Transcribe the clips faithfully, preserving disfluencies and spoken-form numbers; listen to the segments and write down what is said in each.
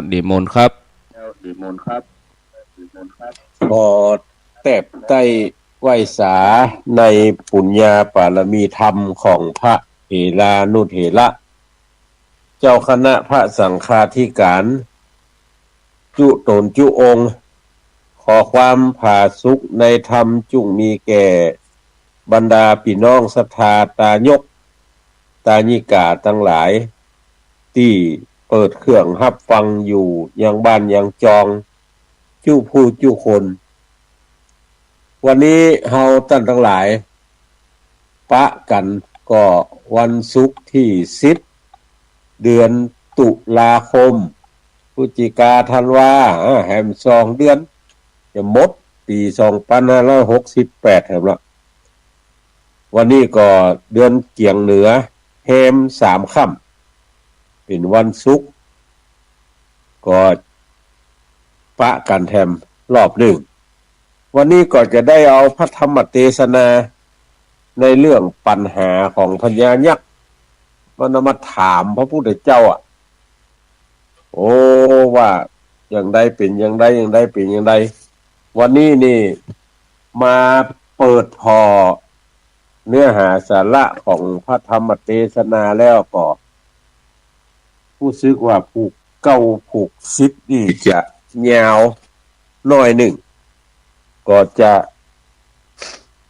นิมนต์ครับ ขอแตบใต้ไหว้สาในปุญญาปารมีธรรมของพระเถรานุเถระ เจ้าคณะพระสังฆาธิการ จุตนจุองค์ ขอความผาสุขในธรรมจุ่งมีแก่บรรดาปี้น้องศรัทธาตายก ตายิกาตังหลาย ตี้เปิดเครื่องฮับฟังอยู่ยังบ้านยังจอง จุผู้จุคน วันนี้เฮาต้านตังหลาย ปะกั๋นก็วันศุกร์ตี้สิบ เดือนตุลาคม พฤศจิกา ธันวา อ่า แหมสองเดือน จะหมดปี๋สองปันห้าร้อยหกสิบแปดแหมละ วันนี้ก็เดือนเกียงเหนือ แฮมสามค่ำ เป๋นวันศุกร์ ก็ปะกั๋นแถมรอบนึ่ง วันนี้ก็จะได้เอาพระธรรมเตสนาในเรื่องปัญหาของพญายักษ์ มันเอามาถามพระพุทธเจ้าอะ โอ้ ว่าอย่างใดเป๋นอย่างใด อย่างใดเป๋นอย่างใด วันนี้นี่มาเปิดผ่อเนื้อหาสาระของพระธรรมเตสนาแล้วก็ ฮู้สึกว่าผูกเก๊าผูกสิบนี่จะยาวหน้อยนึ่ง ก็จะ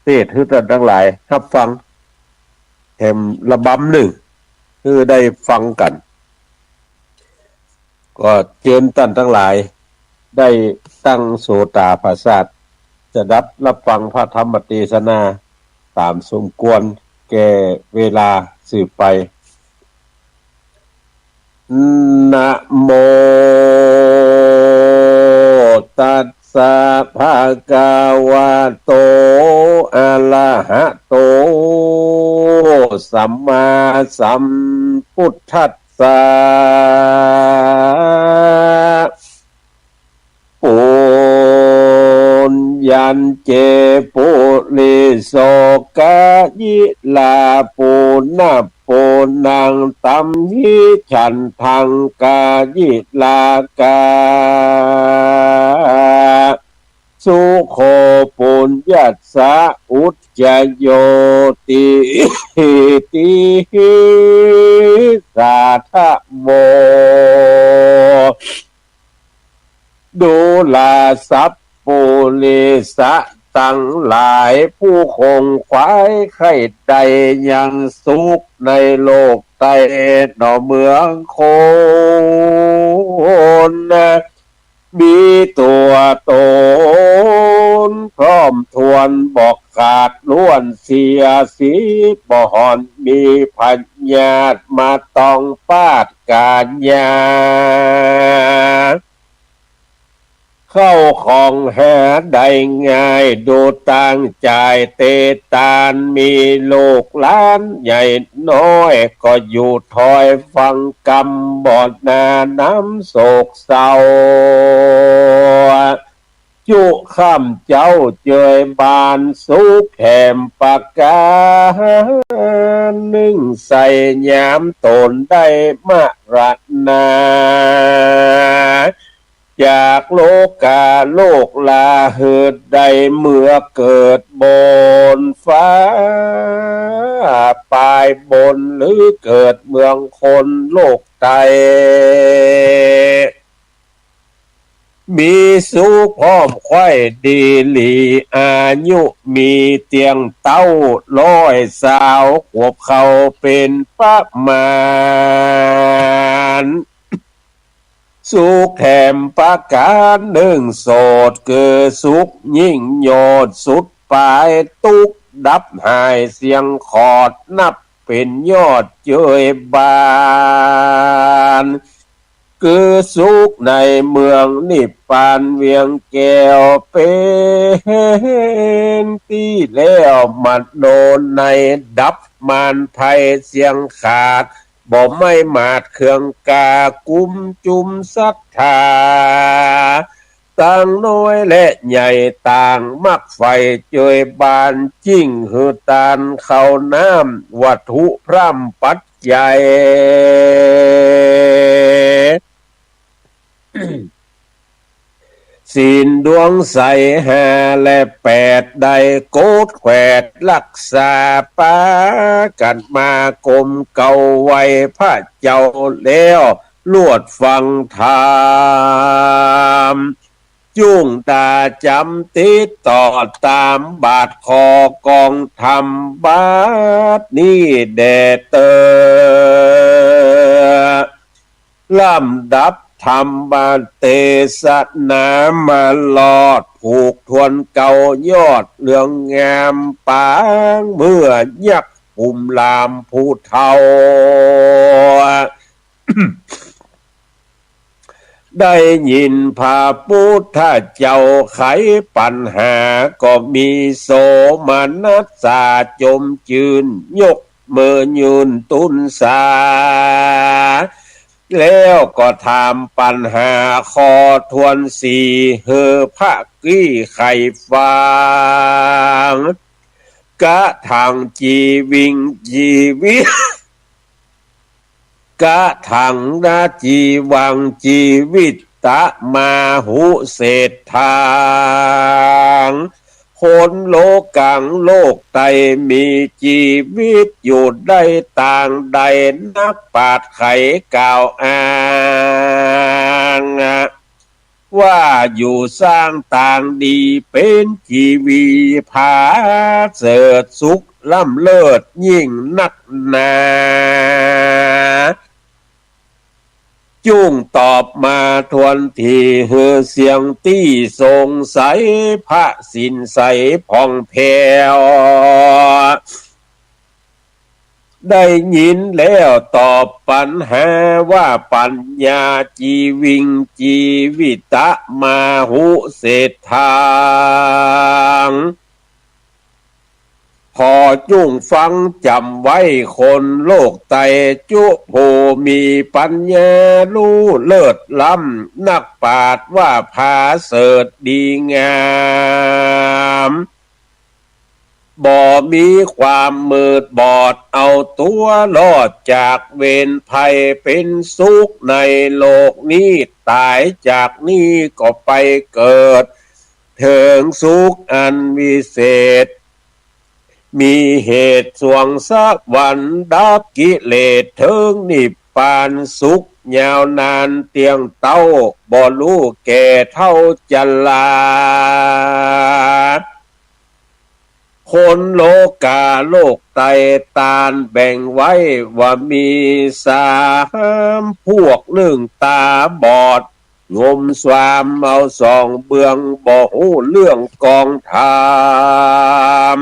เตสน์หื้อต้านตังหลายฮับฟังแถมละบำนึ่ง หื้อได้ฟังกั๋น ก็เจิญต้านตังหลายได้ตั้งโสตาผสาท สดับฮับฟังพระธรรมเตสนาต๋ามสมควรแก่เวลาสืบไป นะโม ตัสสะ ภะคะวะโต อะระหะโต สัมมาสัมพุทธัสสะ ปุญญัญเจ ปุริโส กายิรา ปูนะปูนัง ตัมหิ ฉันทัง กายิรา กา สุโข ปุญญัสสะ อุจจโย ติ ติหิ สาธะโว ดูราสัพปุริสะตังหลาย ผู้ขงขวายใค่ได้ยังสุขในโลกใต้หนอเมืองคน มีตั๋วต๋นพร้อมถ้วน บ่ขาดล้วนเสียสิ้น บ่หอนมีพยาธิมาต้องปาดก๋านยา เข้าของหาได้ง่าย ดูตางจ่ายเตตาน มีลูกหลานใหญ่น้อย ก็อยู่ถอยฟังกำ บ่หน้าน้ำโศกเศร้า จุค่ำเจ๊าเจยบานสุขแถมประก๋านนึ่ง ใส่ยามต๋นได้มรณา จากโลกา โลกลา หื้อได้เมือเกิดบนฟ้าปายบน หรือเกิดเมืองคนโลกใต้ มีสุขพร้อมใค่ดีหลี อายุมีเตียงเต๊าร้อยซาวขวบ เข้าเป๋นประมาณ สุขแถมประก๋านนึ่ง โสดคือสุขยิ่งโยชน์สุดปาย ตุ๊กข์ดับหายเสี้ยงขอด นับเป๋นยอดเจยบาน คือสุขในเมืองนิพพานเวียงแก้ว เป๋นตี้แล้วมโนในดับมารภัยเสี้ยงขาด บ่ไม้หมาดเครื่องกล้า กุ้มจุมศรัทธา ตังน้อยและใหญ่ต่างมักใฝ่เจยบาน จิ่งหื้อตานข้าวน้ำวัตถุพร่ำปัจจัย ศีลดวงใสห้าและแปด ได้กดแขวดฮักษา ปากั๋นมาก้มเก้าไหว้พระเจ้าแล้ว ลวดฟังธรรม จุ่งต๋าจ๋ำติดต่อต๋ามบาทข้อกองธรรมบัดนี้แด่เต๊อะ ลำดับธรรมเตสนามารอด ผูกถ้วนเก้ายอดเรื่องงาม ปางเมื่อยักษ์ภูมิหลามผู้เฒ่า ได้ยินพระพุทธเจ้าไขปัญหา ก็มีโสมนัสสาจมจื้น ยกมือยื่นตูนสา แล้วก็ถามปัญหาข้อถ้วนสี่ หื้อพระกี้ไขฟัง กะถังจีวิงจีวิ กะถังนะจีวังจีวิตะมาหุเศรษฐัง คนโลกังโลกไตมีจีวิตอยู่ได้ตางใด นักปราชญ์ไขกล่าวอ้าง ว่าอยู่สร้างตางดี เป๋นจีวีผาเสริฐสุขล้ำเลิศยิ่งนักหนา จุ่งตอบมาถ้วนที หื้อเสี้ยงตี้สงสัย พระศีลใสผ่องแผ้ว ได้ยินแล้วตอบปัญหาว่า ปัญญาจีวิงจีวิตะมาหุเศรษฐัง ขอจุ่งฟังจ๋ำไว้คนโลกไต จุผู้มีปัญญารู้เลิศล้ำ นักปราชญ์ว่าผาเสริฐดีงาม บ่มีความมืดบอด เอาตั๋วรอดจากเวรภัย เป๋นสุขในโลกนี้ ต๋ายจากนี้ก็ไปเกิด เถิงสุขอันวิเศษ มีเหตุสวงสวรรค์ ดับกิเลสเถิงนิพพาน สุขยาวนานเตี้ยงเต๊า บ่ฮู้แก่เฒ่าจรา คนโลกาโลกไต ต้านแบ่งไว้ว่ามีสามพวก นึ่งต๋าบอด งมสวามเอาสองเบื้อง บ่ฮู้เรื่องกองธรรม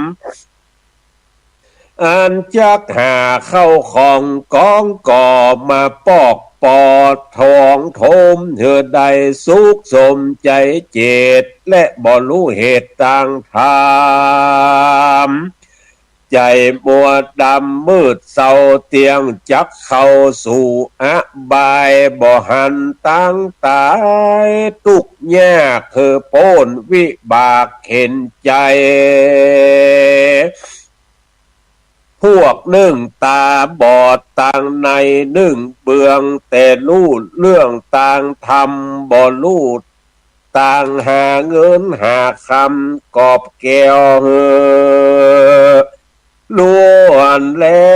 อันจักหาเข้าของกองก่อ มาปอกปอดทองโถม หื้อได้สุขสมใจ๋เจต และบ่ฮู้เหตุตางธรรม ใจ๋มัวดำมืดเศร้า เตี้ยงจักเข้าสู่อบาย บ่หันตางต๋าย ตุ๊กข์ยากหื้อป๊นวิบากเข็ญใจ๋ พวกนึ่งต๋าบอดตางในนึ่งเบื้อง แต่ฮู้เรื่องตางธรรม บ่ฮู้ตางหาเงินหาคำ กอบแก้วหื้อล้วนแล้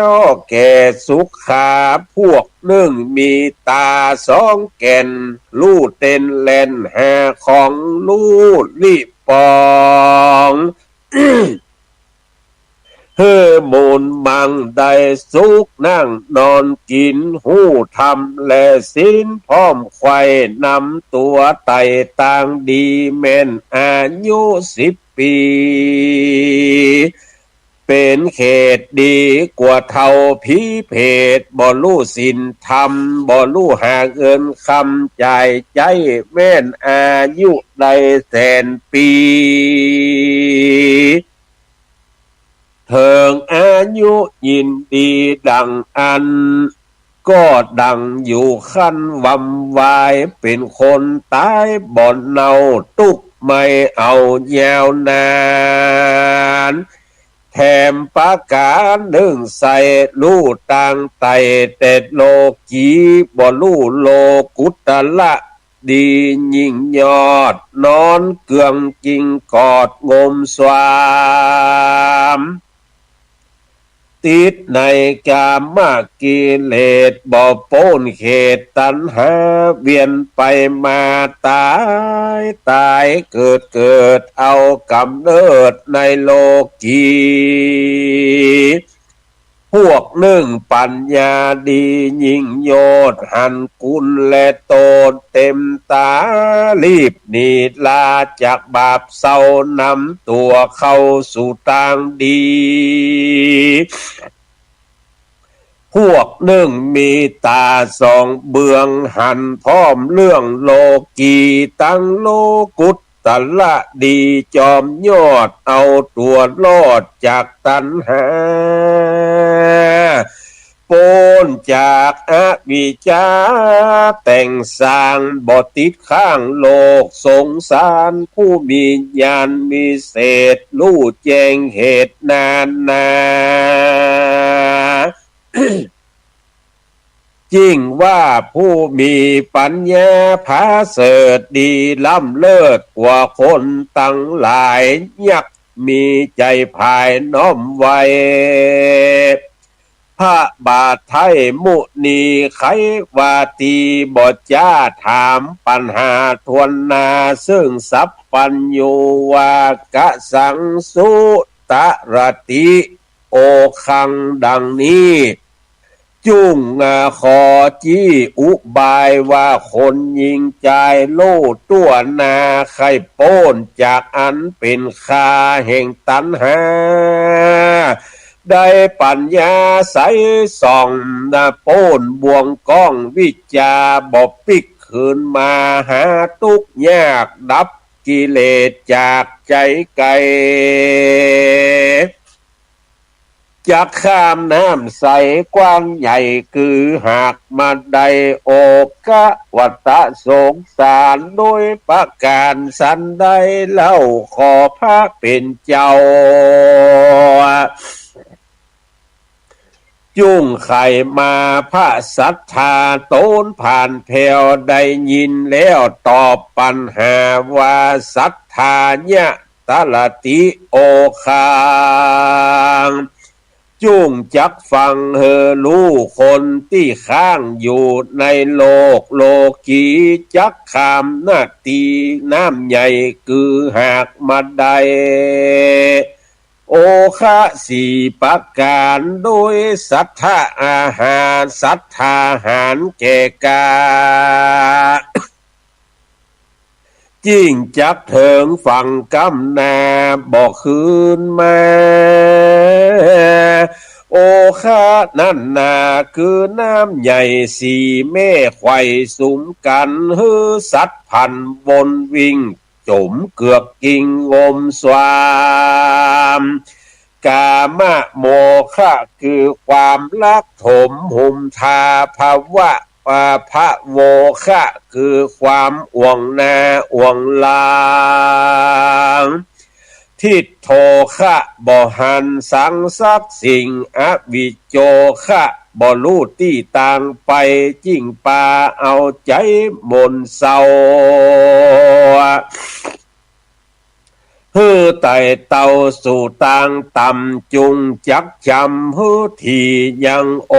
วแก่สุขา พวกนึ่งมีต๋าสองแก่น ฮู้เต้นแล่นหาของฮู้ลี้ปอง หื้อมูลมั่งได้สุขนั่งนอนกิ๋น ฮู้ธรรมและศีลพร้อมใคร่ นำตั๋วไต่ตางดี แม่นอายุสิบปี๋ เป๋นเขตดีกว่าเฒ่าผีเผต บ่ฮู้ศีลธรรม บ่ฮู้หาเงินคำ จ่ายใจ๊ แม่นอายุได้แสนปี๋ เถิงอายุยินดีดั่งอั้น ก็ดั่งอยู่คันวำวาย เป๋นคนต๋ายบ่เนา ตุ๊กข์ไม่เอายาวนาน แถมประก๋านนึ่งใส่ฮู้ตางไต่ แต่โลกี บ่ฮู้โลกุตระ ดียิ่งยอด นอนเกื้องกิ๋งกอดงมสวาม ติดในกามกิเลส บ่ป๊นเขตตัณหา เวียนไปมาต๋าย ต๋ายเกิด เกิดเอาก๋ำเนิดในโลกี พวกนึ่งปั๋ญญาดียิ่งยอด หันกุณและโตษเต็มต๋า รีบหนีลาจากบาปเศร้า นำตั๋วเข้าสู่ตางดี พวกนึ่งมีต๋าสองเบื้อง หันพร้อมเรื่องโลกี ตังโลกุตระดี จอมยอดเอาตั๋วรอดจากตัณหา ป๊นจากอวิชชา แต่งสร้างบ่ติดข้างโลกสงสาร ผู้มีญาณวิเศษ ฮู้แจ้งเหตุนานา จิ่งว่าผู้มีปั๋ญญาผาเสริฐดี ล้ำเลิศกว่าคนตังหลาย ยักษ์มีใจ๋ผายน้อมไหว้ พระบาทไท้มุนี ใค่ว่าตี้บ่จ๊า ถามปั๋ญหาถ้วนหน้า ซึ่งสัพพัญญูว่า กสังสุตรติ โอคัง ดังนี้ จุ่งขอจี้อุบายว่า คนญิงจายฮู้ตั๋วหน้า ใค่ป๊นจากอันเป๋นข้าแห่งตัณหา ได้ปั๋ญญาใสส่อง ป๊นบ่วงก๋องวิชชา บ่ปิ๊กคืนมาหาตุ๊กข์ยาก ดับกิเลสจากใจ๋ไก๋ จักข้ามน้ำใสกว้างใหญ่ คือหากมาได้ โอคะ วัตตะสงสาร โดยประก๋านสันใดเล่า ขอพระเป๋นเจ้า จุ่งใค่มา พระสัตถาโตนผ่านแผ้ว ได้ยินแล้วตอบปั๋ญหาว่า สัตถายะ ตรติ โอคัง จุ่งจักฟังเหียฮู้ คนตี้ข้างอยู่ในโลกโลกี จักข้ามนาตี้น้ำใหญ่ คือหากมาได้ โอคะสี่ประก๋าน โดยสัตถาอาหาร สัตถาหารแก่กล้า จิ่งจักเถิงฝั่งก้ำหน้า บ่คืนมา โอคะนั้นนา คือน้ำใหญ่สี่แม่ไขว่สุมกั๋น หื้อสัตว์พันวนวิ่ง จ๋มเกือกกิ๋งงมสวาม กามโมคะ คือความรักถมหุมทา ภวะ อ่า ภโวคะ คือความอ่วงหน้าอ่วงหลัง ทิฏโฐคะ บ่หันสังสักสิ่ง อวิจโจคะ บ่ฮู้ตี้ตางไป จิ่งปาเอาใจ๋หม่นเศร้า หื้อไต่เต้าสู่ตางต่ำ จุ่งจักจ๋ำหื้อถี่ยัง โอ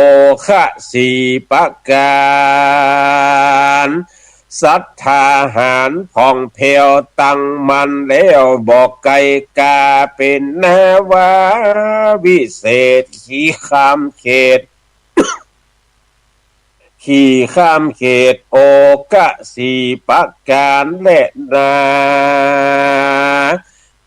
คะสี่ประก๋าน สัตถาหารผ่องแผ้วตั้งมั่นแล้ว บ่ไกลกา เป๋นนาวาวิเศษ ขี่ข้ามเขต ขี่ข้ามเขต โอคะสี่ประก๋านแลนา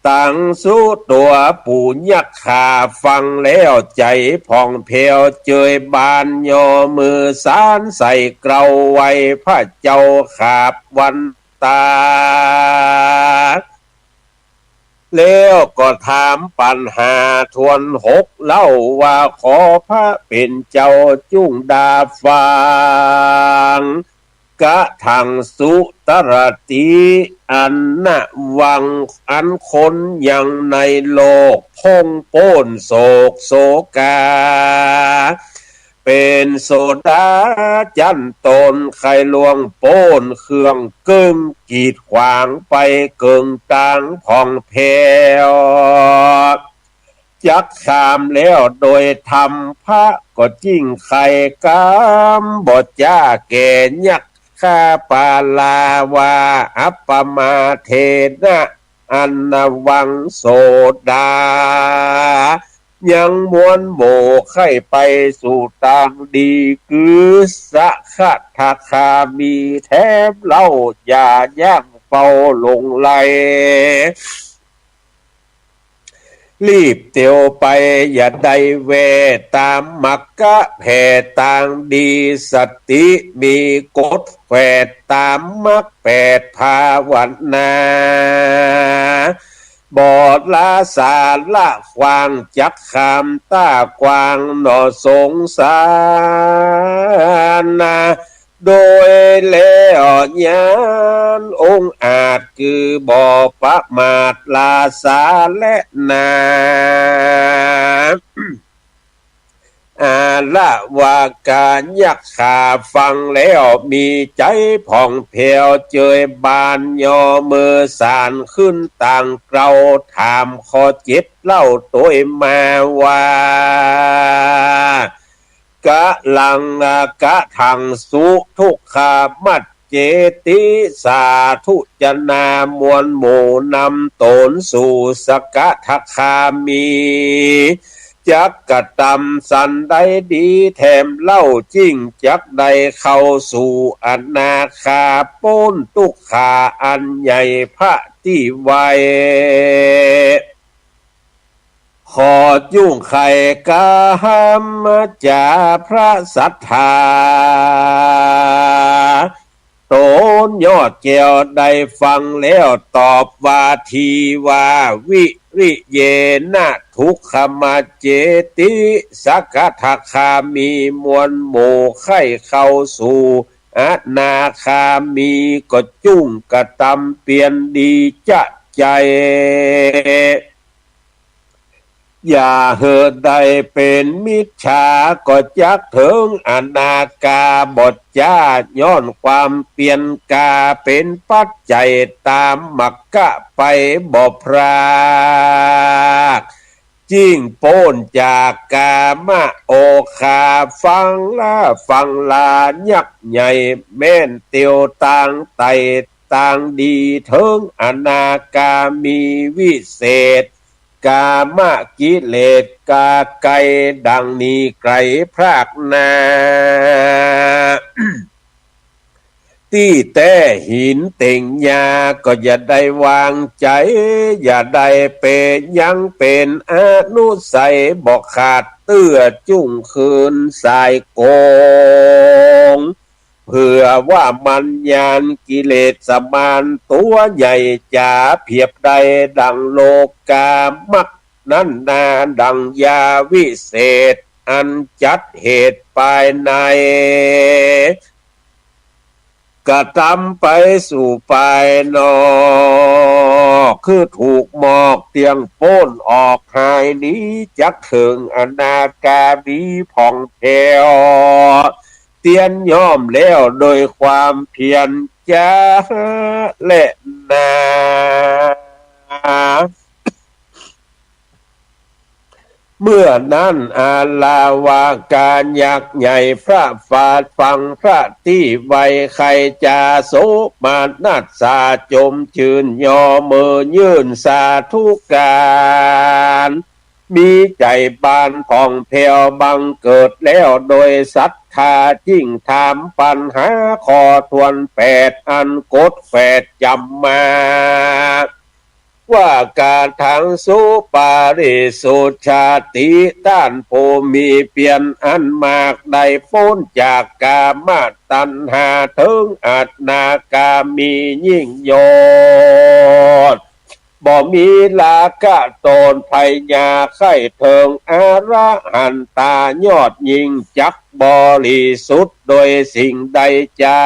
ตังสุตัวปุญญคา ฟังแล้วใจ๋ผ่องแผ้ว เจยบานย่อมือสานใส่เกล้าไหว้ พระเจ้าขาบวันตา แล้วก็ถามปัญหาถ้วนหกเล่าว่า ขอพระเป๋นเจ้าจุ่งดาฟัง กะถังสุตรติ อันนะวัง อันคนยังในโลก พ่งโป้นโศกโศกา เป๋นโสดาจั๋นต๋น ใค่ล่วงป๊นเครื่องเกิ่งกีดขวางไปเกิ่งตางผ่องแผ้ว จักข้ามแล้วโดยธรรม พระก็จึ่งไขว่กำบ่จ๋าแก่ยักขปาลาว่า อัปปมาเทนะ อันนวังโสดา ยังมวลหมู่ใค่ไปสู่ตางดี คือสกทาคามีแถมเล่า อย่าย่างเปาหลงไหล รีบเตียวไปอย่าได้แว่ ต๋ามมักกะแผ่ตางดี สติมีกฎแขวดต๋ามมักแปดภาวนา บ่ละสาละขวาง จักข้ามต้ากว้างหนอสงสารนา โดยแล้วญาณองอาจ คือบ่ประมาทละสาและนา อาละวากายักขาฟังแล้วมีใจ๋ผ่องแผ้ว เจยบานยอมือสานขึ้นตางเกลา ถามข้อเจ็ดเล่าตวยมาว่า กะลังกะถังสุทุกขามัจเจติ สาธุจนามวลหมู่นำต๋นสู่สกทาคามี จักกระตำสันใดดีแถมเล่า จึ่งจักได้เข้าสู่อนาคา ป๊นตุ๊กขาอันใหญ่พระตี้ไว ขอจุ่งไขว่กำจ๋าพระสัตถา ต๋นยอดแก้วได้ฟังแล้วตอบว่า ทีวาวิริเยนะทุกขมัจเจติ สกทาคามีมวลหมู่ใค่เข้าสู่อนาคามี ก็จุ่งกระตำเปียรดีจะใจ๋ อย่าหื้อได้เป๋นมิจฉา ก็จักเถิงอนาคาบ่จ๋า ย้อนความเปียรก๋าเป๋นปัจจัยต๋ามมักกะไปบ่พลาด จึ่งป๊นจากก๋ามโอฆา ฟังละฟังลายักษ์ใหญ่ แม่นเตียวตางไต่ตางดีเถิงอนาคามีวิเศษ ก๋ามกิเลสก๋าไก๋ดังหนีไก๋พรากนา ตี้แต๊หินเต็งหญ้าก็อย่าได้วางใจ๋ อย่าได้ไปยังเป๋นอนุสัยบ่ขาดเตื้อจุ่งคืนสายโกง เผื่อว่ามัญญาณกิเลสมารตั๋วใหญ่จ๋า เปรียบได้ดังโลกามักนั้นนา ดังยาวิเศษอันจัดเหตุภายใน กระตำไปสู่ภายนอก คือถูกหมอกเตียงป๊นออกหายหนี จักเถิงอนาคามีผ่องแผ้ว เตียนย่อมแล้วโดยความเปียรจ๋าแลนา เมื่อนั้นอาละวากายักษ์ใหญ่พระบาทฟังพระตี้ไว ใค่จะโสมนัสสาจมจื้น ยอมือยื่นสาธุก๋าน มีใจ๋บานผ่องแผ้วบังเกิดแล้วโดยศรัทธา จึ่งถามปัญหาข้อถ้วนแปด อันกฎแปดจ๋ำมา ว่ากะถังสุปาริสุทธาติ ต้านผู้มีเปียรอันมาก ได้ป๊นจากก๋ามตัณหาเถิงอนาคามียิ่งยอด บ่มีราคะโต้นพยาใคร่เถิงอรหันตายอดยิ่ง จักบริสุทธิ์โดยสิ่งใดจา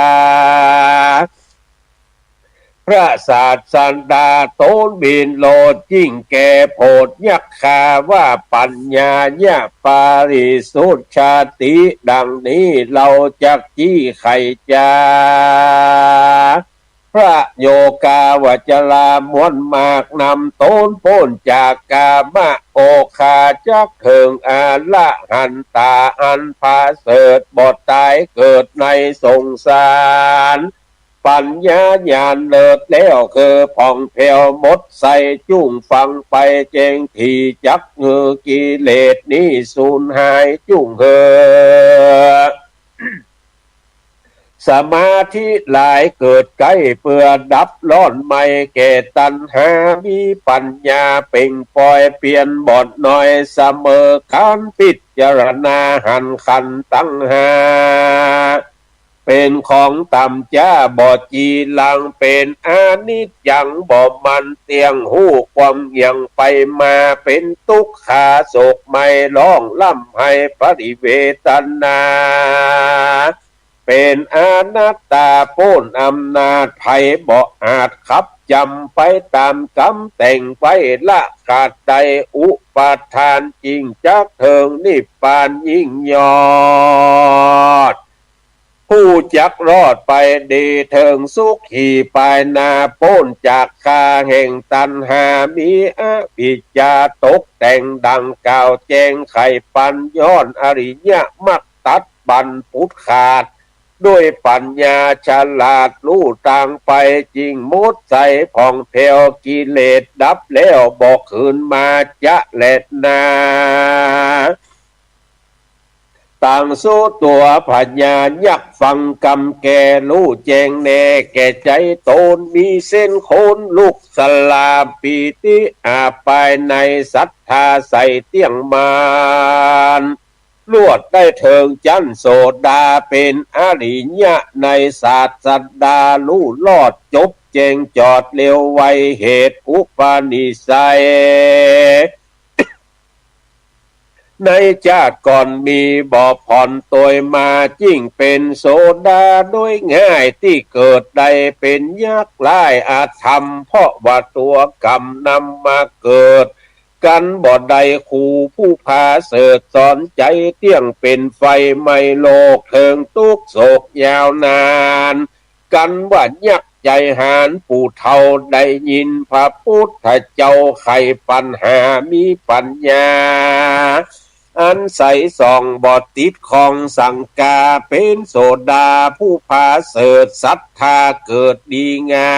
พระศาสดาตนวิโรจน์ยิ่งแก่โผดยักขาว่า ปัญญายะปริสุทธาติ ดังนี้เฮาจักซี้ไขจา พระโยคาวจรามวลมากนำตนป๊นจากกามโอฆาจักเถิงอรหันตาอันผาเสริฐบ่ต๋ายเกิดในสงสาร ปัญญาญาณเลิศแล้วคือผ่องแผ้วหมดใส จุ่งฟังไปแจ้งถี่ จักหื้อกิเลสนี้สูญหายจุ่งเหีย สมาธิหลายเกิดใก้เปื้อดับร้อนไหม้แก่ตัณหา มีปัญญาเป่งปอยเปลี่ยนบ่อนอย เสมอก๋านพิจารณาหันขันธ์ตังห้า เป๋นของต่ำจ๊าบ่จีรัง เป๋นอนิจจังบ่มั่นเตี้ยง ฮู้ความเหี่ยงไปมา เป๋นตุ๊กขาโศกไหม้ร้องร่ำไห้ปริเวทนา เป๋นอนัตตาป๊นอำนาจใผบ่อาจขับจ๋ำไปต๋ามก๋รรมแต่งไว้ละขาดได้ อุปาทานจริงจักเถิงนิพพานยิ่งยอด ฮู้จักรอดไปดีเถิงสุขีปายหน้า ป๊นจากข้าแห่งตัณหา มีอวิชชาตกแต่งดังกล่าวแจ้งไขปัญญา ย้อนอริยมรรคตัดบั้นปุดขาด ด้วยปัญญาฉลาดฮู้ตางไป จึงหมดใสผ่องแผ้ว กิเลสดับแล้วบ่คืนมาจะแลนา ต่างสู้ตั๋วพญายักษ์ฟังกำแก่ ฮู้แจ้งแน่แก่ใจ๋ตน มีเส้นขนลุกสลาปีติอาบปายใน ศรัทธาใสเตี้ยงมั่น ลวดได้เถิงจั้นโสดา เป๋นอริยะในศาสดา ฮู้รอดจบแจ้งจอดเร็วไว เหตุอุปนิสัย ในจาติก่อนมีบ่ผ่อนตวยมา จึ่งเป๋นโสดาโดยง่าย ตี้เกิดได้เป๋นยักษ์ร้ายอธรรม เพราะว่าตั๋วกรรมนำมาเกิด กั๋นบ่ได้ครูผู้ผาเสริฐสอนใจ๋ เตี้ยงเป๋นไฟไหม้โลก เถิงตุ๊กข์โศกยาวนาน กั๋นว่ายักษ์ใจ๋หาญ ผู้เฒ่าได้ยินพระปุทธเจ้าไขปัญหา มีปัญญาอันใสส่อง บ่ติดข้องสังกา เป๋นโสดาผู้ผาเสริฐ ศรัทธาเกิดดีงา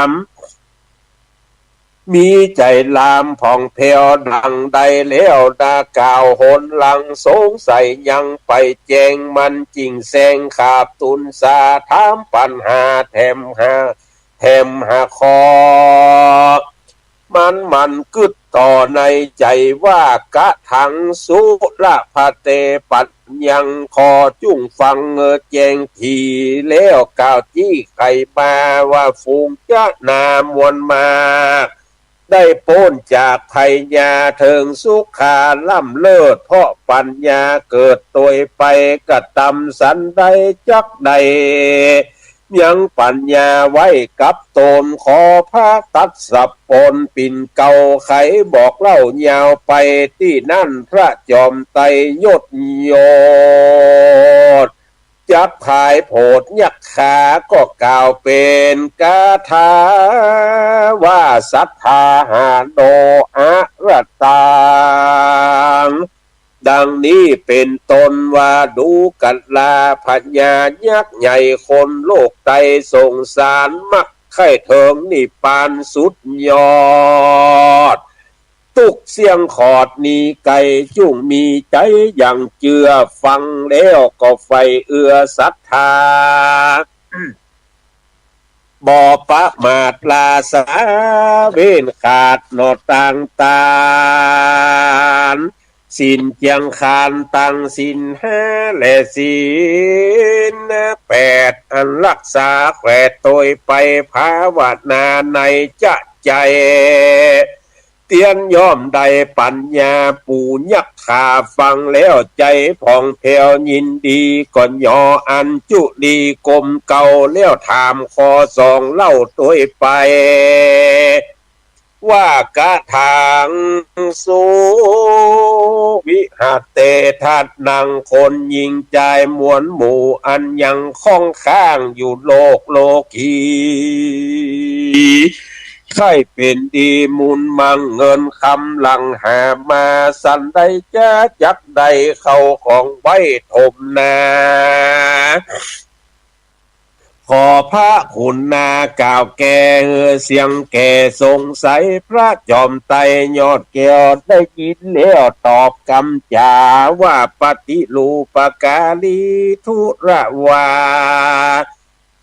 ม มีใจ๋ลามผ่องแผ้วดังใดแล้วนา กล่าวหนหลังสงสัยยังไปแจ้ง มันจึ่งแซงขาบตูนสา ถามปัญหาแถมหา แถมหาข้อ มันมันกึ๊ดต่อในใจ๋ว่า กะถังสุรพะเต ปัญญัง ขอจุ่งฟังแจ้งถี่ แล้วกล่าวซี้ไขมาว่า ฝูงจะนามวลมาก ได้ป๊นจากภัยยาเถิงสุขาล้ำเลิศ เพราะปัญญาเกิดตวยไป กระตำสันใดจักได้ยังปัญญาไว้กับตน ขอพระตัสสะปนปิ่นเกล้า ไขบอกเล่ายาวไป ตี้นั่นพระจอมไตรยศยศ จักผายโผดยักขา ก็กล่าวเป๋นคาถาว่า สัทธาหาโนอะระตัง ดังนี้เป๋นต้นว่า ดูกราพญายักษ์ใหญ่ คนโลกไตรสงสาร มักใค่เถิงนิพพานสุดยอด ตุ๊กเสี้ยงขอดหนีไก๋ จุ่งมีใจ๋หยั่งเจื้อ ฟังแล้วก็ใฝ่เอื้อศรัทธา บ่ประมาทลาสา เว้นขาดหนอตางตาน ศีลเจียงคานตังศีลห้าและศีลแปด อันรักษาแขวดตวยไป ภาวนาในจะใจ๋ ตียนย่อมได้ปั๋ญญา ปู่ยักขาฟังแล้วใจ๋ผ่องแผ้วยินดี ก็ยออัญจุลีก้มเก้าแล้วถามข้อสองเล่าตวยไป ว่า กะถัง สุ วิหะเต ทะนัง คนหญิงจายมวลหมู่ อันยังข้องข้างอยู่โลกโลกี ใค่เป๋นดีมูลมังเงินคำหลั่งหามา สันใดจะจักได้เข้าของไว้ถมนา ขอพระคุณนากล่าวแก้เสียงแก้สงสัย พระจอมไตรยอดแก้วได้ยินแล้วตอบกำจ๋าว่า ปฏิรูปการีทุระวา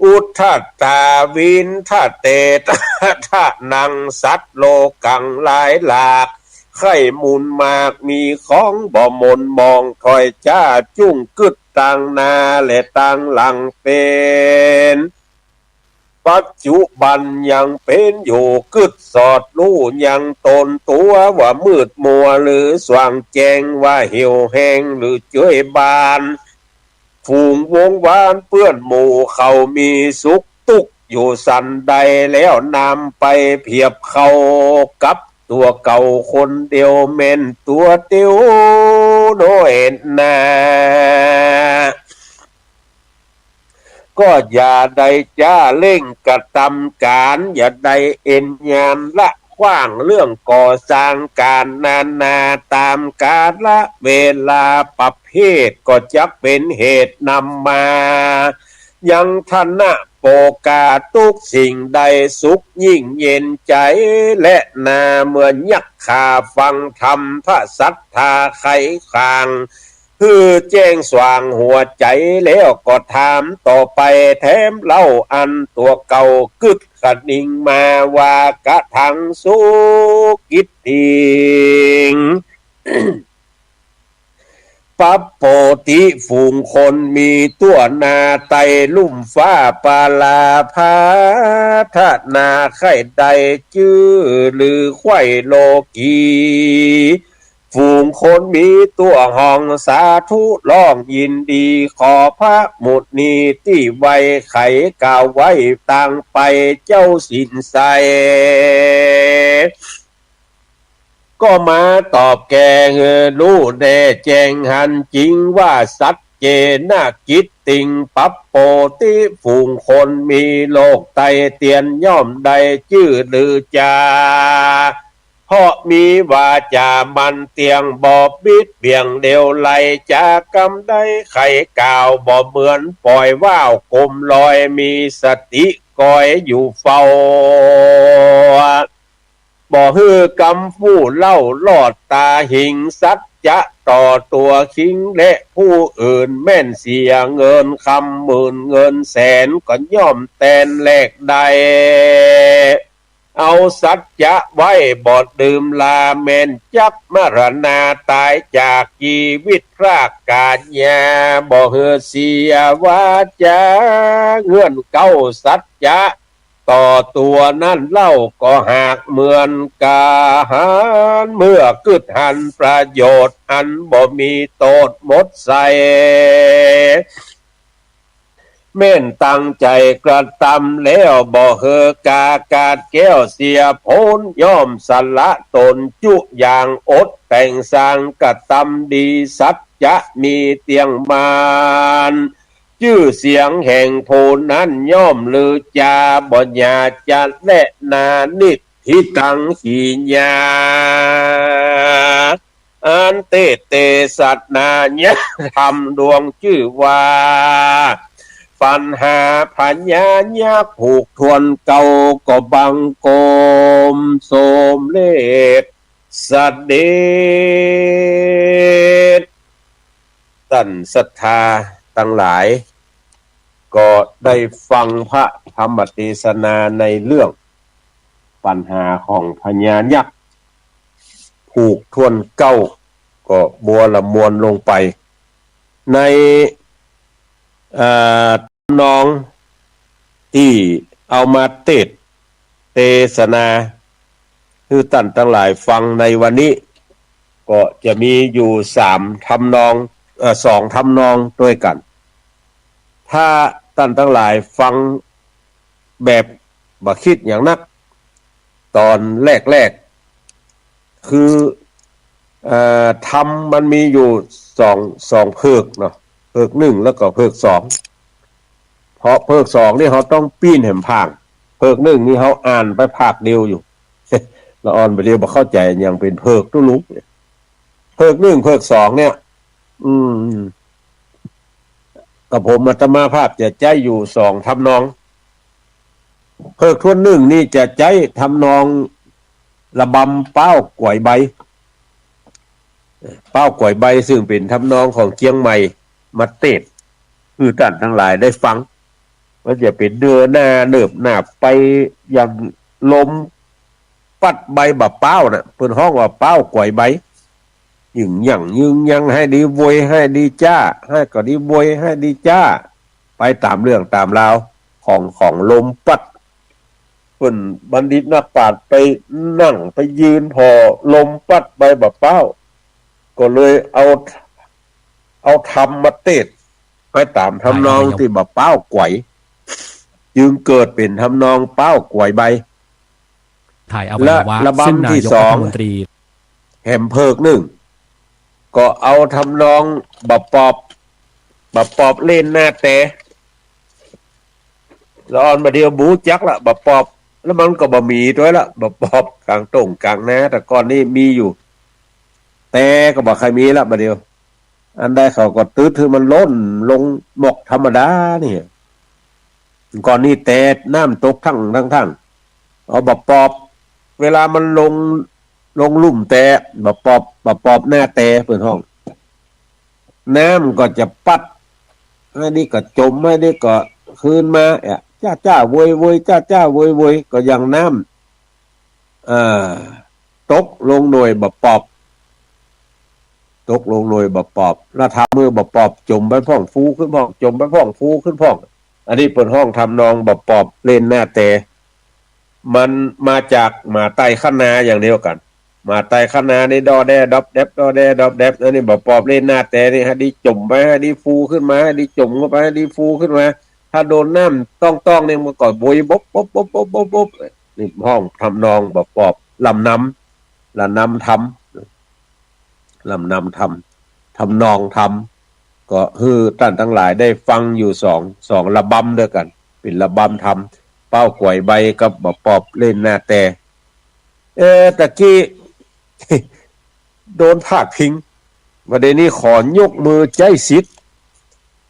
อุทธัตถา วินทะเต ทะนัง สัตว์โลกังหลายหลาก ใค่มูลมากมีของบ่หม่นหมอง ถ้อยจ๊าจุ่งกึ๊ดตางหน้าและตางหลัง เป๋นปัจจุบันยังเป๋นอยู่ กึ๊ดสอดฮู้ยังตนตั๋วว่ามืดมัวหรือสว่างแจ้ง ว่าเหี่ยวแห้งหรือเจือยบาน ฝูงวงวานเปื้อนหมู่เขามีสุขตุ๊กข์อยู่สันใด แล้วนำไปเผียบเข้ากับตั๋วเก่าคนเดียว แม่นตั๋วเตียวน้อยนา ก็อย่าได้จ๊าเร่งกระตำก๋าน อย่าได้เอ็นยานละขว้างเรื่องก่อสร้างก๋านนานา ต๋ามกาละเวลาประเภท ก็จักเป๋นเหตุนำมา ยังธนโภคาทุกสิ่งได้สุขยิ่งเย็นใจ๋ และนาเมื่อยักขาฟังธรรมพระสัตถาไขขว้าง หื้อแจ้งสว่างหัวใจ๋แล้ว ก็ถามต่อไปแถมเล่า อันตั๋วเก่ากึ๊ดกระนิ่งมาว่า กะถัง สุกิตติง ปัปโปติ ฝูงคนมีตั๋วนาไตลุ่มฟ้าปาลาภา ทะนาใค่ได้จื้อลือไขว้โลกี ฝูงคนมีตั๋วฮ้องสาธุร้องยินดี ขอพระมุนีตี้ไวไขกล่าวไว้ตางไป เจ้าสินไซ ก็มาตอบแก้หื้อฮู้แน่แจ้งหันจริงว่า สัจเจนะกิตติง ปัปโปติ ฝูงคนมีโลกไตเตียนย่อมได้จื้อลือจา เพราะมีวาจ๋ามั่นเตี้ยง บ่บิดเบี่ยงเลวไหล จากำใดใค่กล่าวบ่เหมือนป่อยว่าว กมลอยมีสติคอยอยู่เฝ้า บ่หื้อกำฟู่เล่าลอดต๋าหิง สัจจะต่อตั๋วคิงและผู้อื่น แม่นเสียเงินคำหมื่นเงินแสน ก็ย่อมแตนแลกได้ เอาสัจจะไว้บ่ดื่มลา แม่นจักมรณาต๋ายจากจีวิตพรากกาญา บ่หื้อเสียวาจ๋า เงื่อนเก๊าสัจจะ ต่อตั๋วนั้นเล่าก็หากเหมือนกาหาร เมื่อกึ๊ดหันประโยชน์อันบ่มีโต้ษหมดไส้ แม่นตั้งใจ๋กระตำแล้ว บ่หื้อกากาดแก้วเสียผล ย่อมสละต๋นจุอย่างอดแต่งสร้างกระตำดี สัจจะมีเตี้ยงมั่น จื้อเสียงแห่งผู้นั้นย่อมลือจา บ่หย่าจะแลนานิตถิตัง ขีญา อันเตเต สัตว์นาญาธรรมดวงจื้อว่า ปัญหาพญายักษ์ผูกถ้วนเก๊า ก็บังคมสมเร็จเสด็จ ต้านศรัทธาตังหลาย ก็ได้ฟังพระธรรมเตสนาในเรื่องปัญหาของพญายักษ์ผูกถ้วนเก๊า ก็บัวละมวลลงไปใน เอ่อ ทำนองตี้เอามาเตสน์เตสนา หื้อต้านตังหลายฟังในวันนี้ ก็จะมีอยู่สามทำนอง เอ่อ สองทำนองตวยกั๋น ถ้าต้านตังหลายฟังแบบบ่คิดหยังนัก ต๋อนแรกๆ คือ เอ่อ ธรรมมันมีอยู่สอง สองเผิกเนาะ เผิกหนึ่งแล้วก็เผิกสอง เพราะเผิกสองนี่เฮาต้องปิ้นแหมผ่าง เผิกหนึ่งนี่เฮาอ่านไปภาคเดียวอยู่ ละอ่อนบ่าเดียวบ่เข้าใจ๋ ยังเป๋นเผิกตุ๊ลุง เผิกหนึ่งเผิกสองเนี่ย อืม กระผมอาตมาภาพจะใจ๊อยู่สองทำนอง เผิกถ้วนหนึ่งนี่จะใจ๊ทำนองระบำป๊าวก๋วยใบ ป๊าวก๋วยใบ ซึ่งเป๋นทำนองของเจียงใหม่ มาเตสน์หื้อต้านตังหลายได้ฟัง มันจะเป๋นเนื้อหน้าเนิบหนาบไปอย่างลมปั๊ดใบบ่าป๊าวน่ะ เปิ้นฮ้องว่าป๊าวก๋วยใบ ยึงยั่งยึงยัง ไห้ดีโวย ไห้ดีจ๊า ไห้ก็ดีโวย ไห้ดีจ๊า ไปต๋ามเรื่องต๋ามราวของ ของลมปั๊ด เปิ้นบัณฑิตนักปราชญ์ไปนั่งไปยืนผ่อลมปั๊ดใบบ่าป๊าว ก็เลยเอา เอาธรรมมาเตสน์ไปต๋ามทำนองตี้บ่าป๊าวก๋วย จึงเกิดเป๋นทำนองป๊าวก๋วยใบ ถ่ายอวัยวะ และระบำ ซึ่งนายก ที่สอง รัฐมนตรี แหมเผิกหนึ่ง ก็เอาทำนองบ่าปอบ บ่าปอบเล่นหน้าแต ละอ่อนบ่าเดียวบ่ฮู้จักละ บ่าปอบ แล้วมันก็บ่มีตวยละ บ่าปอบก๋างต้งก๋างนา แต่ก่อนนี้มีอยู่ แต่ก็บ่ใค่มีละบ่าเดียว อันใดเขาก็ตึ๊ดหื้อมันล้นลงหมอกธรรมดานี่ ก่อนนี้แต่น้ำตกทั้ง ทั้ง ทั้ง เอาบ่าปอบ เวลามันลง ลงลุ่มแต่ บ่าปอบ บ่าปอบหน้าแต่เปิ้นฮ้อง น้ำก็จะปั๊ด ไอ้นี่ก็จ๋ม ไอ้นี่ก็คืนมา เอ๊ะ จ้าจ้าโวยโวย จ้าจ้าโวยโวย ก็อย่างน้ำ เอ่อ ตกลงหน่วยบ่าปอบ ตกลงหน่วยบ่าปอบ แล้วทำหื้อบ่าปอบจ๋มไปพ่อง ฟูขึ้นพ่อง จ๋มไปพ่อง ฟูขึ้นพ่อง อันนี้เปิ้นฮ้องทำนองบ่าปอบเล่นหน้าแต มันมาจากหมาไต้คะนาอย่างเดียวกั๋น หมาไต้คะนานี่ดอแดดอบแดบ ดอแดดอบแดบ อันนี้บ่าปอบเล่นหน้าแตนี่ ไห้ดีจ๋มไป ไห้ดีฟูขึ้นมา ไห้ดีจ๋มเข้าไป ไห้ดีฟูขึ้นมา ถ้าโดนน้ำต้องๆ นี่มันก็โวยบบบบบบบบบ นี่ฮ้องทำนองบ่าปอบ ลำนำ ลำนำธรรม ลำนำธรรม ทำนองธรรม ก็หื้อต้านตังหลายได้ฟังอยู่สอง สองระบำตวยกั๋น เป๋นระบำธรรม ป๊าวก๋วยใบกับบ่าปอบเล่นหน้าแต เอ๊ะ ตะกี้ โดนพาดพิง บ่าเดี่ยวนี้ขอยกมือใจ๊สิทธิ์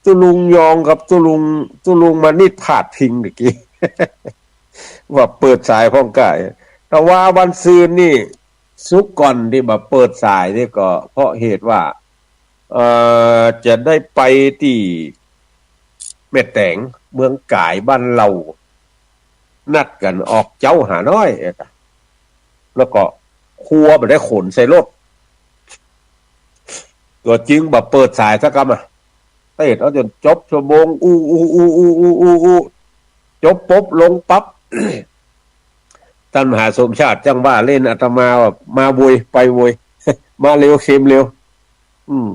ตุ๊ลุงยองกับตุ๊ลุง ตุ๊ลุงมานิดพาดพิงตะกี้ ว่าเปิดสายพ่องก้า แต่ว่าวันซืนนี่ สุกร์ก่อนตี้บ่าเปิดสายนี่ก็เพราะเหตุว่า เอ่อ จะได้ไปตี้แม่แต๋ง เมืองก๋ายบ้านเฮา นัดกั๋นออกเจ๊าหาน้อย แล้วก็ครัวบ่ได้ขนใส่รถ ก็จึงบ่าเปิดสายสักกำอะ เตสน์เอาจ๋นจบชั่วโมง อู้ อู้ อู้ จบปุ๊บลงปั๊บ ต้านมหาสมชาติจั้งว่าเล่นอาตมาว่า มาโวย ไปโวย มาเร็วเข็มเร็ว อืม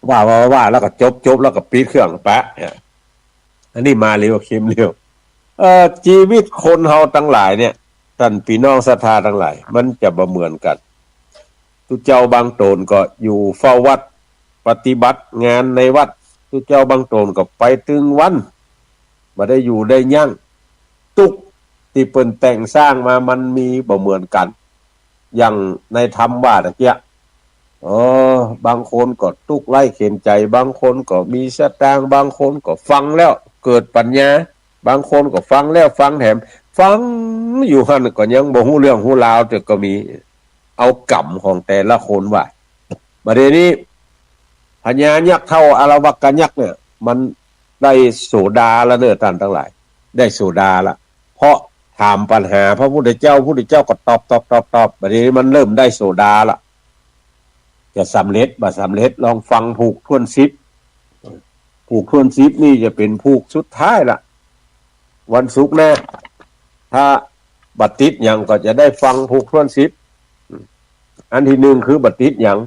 ว่า ว่า ว่า แล้วก็จบ จบ แล้วก็ปิดเครื่องไป เนี่ย อันนี้มาเร็วเข็มเร็ว เอ่อ จีวิตคนเฮาตังหลายเนี่ย ต้านปี้น้องศรัทธาตังหลาย มันจะบ่เหมือนกั๋น ตุ๊เจ้าบางต๋นก็อยู่เฝ้าวัด ปฏิบัติงานในวัด ตุ๊เจ้าบางต๋นก็ไปตึงวัน บ่ได้อยู่ได้ยั้ง ตุ๊กข์ตี้เปิ้นแต่งสร้างมามันมีบ่เหมือนกั๋น อย่างในธรรมว่าตะเกียะ เออ บางคนก็ตุ๊กข์ไร้เข็ญใจ๋ บางคนก็มีสตางค์ บางคนก็ฟังแล้วเกิดปัญญา บางคนก็ฟังแล้วฟังแถม ฟังอยู่หั้นก็ยังบ่ฮู้เรื่องฮู้ราว แต่ก็มี เอากรรมของแต่ละคนว่า บ่าเดี่ยวนี้ พญายักษ์เฒ่าอาละวักกะยักษ์เนี่ย มันได้โสดาแล้วเน่อต้านตังหลาย ได้โสดาละ เพราะถามปัญหาพระพุทธเจ้า พุทธเจ้าก็ตอบ ตอบ ตอบ ตอบ บ่าเดี่ยวนี้มันเริ่มได้โสดาละ จะสำเร็จบ่สำเร็จ ลองฟังผูกถ้วนสิบ ผูกถ้วนสิบนี่จะเป๋นผูกสุดท้ายละ วันศุกร์หน้า ถ้า บ่ติดหยังก็จะได้ฟังถูกถ้วนสิทธิ์ อันตี้นึ่งคือบ่ติดหยัง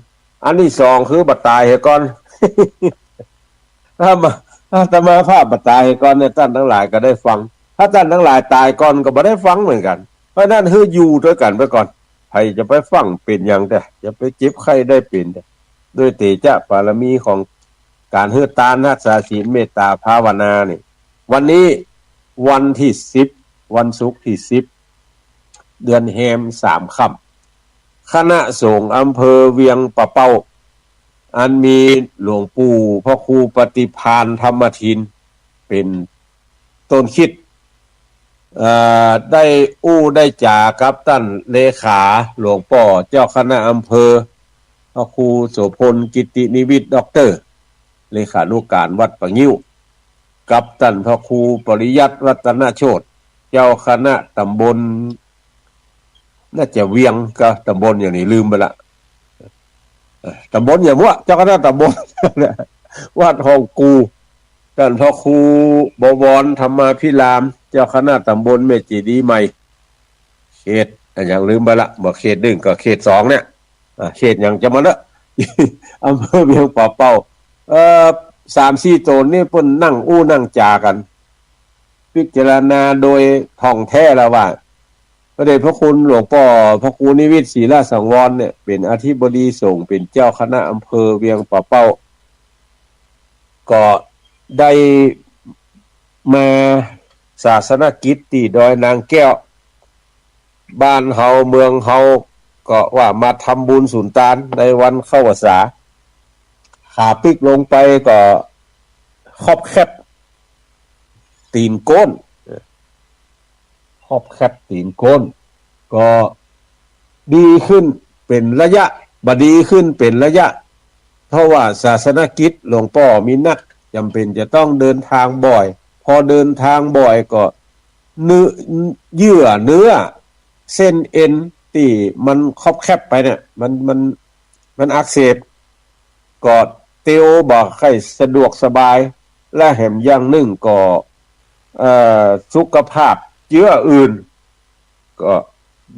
อันตี้สองคือบ่ต๋ายเหียก่อน ถ้ามา อาตมาภาพบ่ต๋ายเหียก่อนเนี่ย ต้านตังหลายก็ได้ฟัง ถ้าต้านตังหลายต๋ายก่อนก็บ่ได้ฟังเหมือนกั๋น เพราะฉะนั้นหื้ออยู่ตวยกั๋นไปก่อน ใผจะไปฟังเป๋นหยังแต๊ จะไปเจ็บไข้ได้เป๋นแต๊ ด้วยเตจะบารมีของก๋านหื้อตาน ฮักษาศีล เมตต๋า ภาวนานี่ วันนี้วันตี้สิบ วันศุกร์ตี้สิบ เดือนแฮมสามค่ำ คณะสงฆ์อำเภอเวียงป่าเป้า อันมีหลวงปู่พระครูปฏิภาณธรรมทิน เป๋นต้นคิด เอ่อ ได้อู้ได้จ๋ากับต้านเลขาหลวงป้อเจ้าคณะอำเภอ พระครูโสภณ กิตตินิวิต ด็อกเตอร์ เลขานุก๋านวัดป่างิ้ว กับต้านพระครูปริยัติ รัตนโชติ เจ้าคณะตำบล น่าจะเวียงกับตำบลอย่างนี้ลืมไปละ เอ่อ ตำบลอย่างวะ เจ้าคณะตำบล วัดห้องกู่ ต้านพระครูบวรธรรมาภิราม เจ้าคณะตำบลแม่เจดีย์ใหม่ เขตอะหยังลืมไปละ บ่เขตนึ่งก็เขตสองเนี่ย อ่า เขตหยังจะมาเนอะ อำเภอเวียงป่าเป้า เอ่อ สามสี่โตนนี่เปิ้นนั่งอู้นั่งจ๋ากั๋น พิจารณาโดยท่องแท้แล้วว่า พระเดชพระคุณหลวงป้อพระครูนิวิต ศรีลสังวรเนี่ย เป๋นอธิบดีสงฆ์ เป๋นเจ้าคณะอำเภอเวียงป่าเป้า ก็ได้มาศาสนกิจตี้ดอยนางแก้ว บ้านเฮาเมืองเฮา ก็ว่ามาทำบุญสุนตานในวันเข้าพรรษา ขาปิ๊กลงไปก็คอบแคบตี๋นโก้น คอบแคบตี๋นโก้น ก็ดีขึ้นเป๋นระยะ บ่ดีขึ้นเป๋นระยะ เพราะว่าศาสนกิจหลวงป้อมีนัก จ๋ำเป๋นจะต้องเดินตางบ่อย พอเดินตางบ่อยก็เนื้อ เยื่อเนื้อ เส้นเอ็นตี้มันคอบแคบไปเนี่ย มัน มัน มันอักเสบ ก็เตียวบ่ใค่สะดวกสบาย และแหมอย่างนึ่งก็ เอ่อ สุขภาพเจื้ออื่น ก็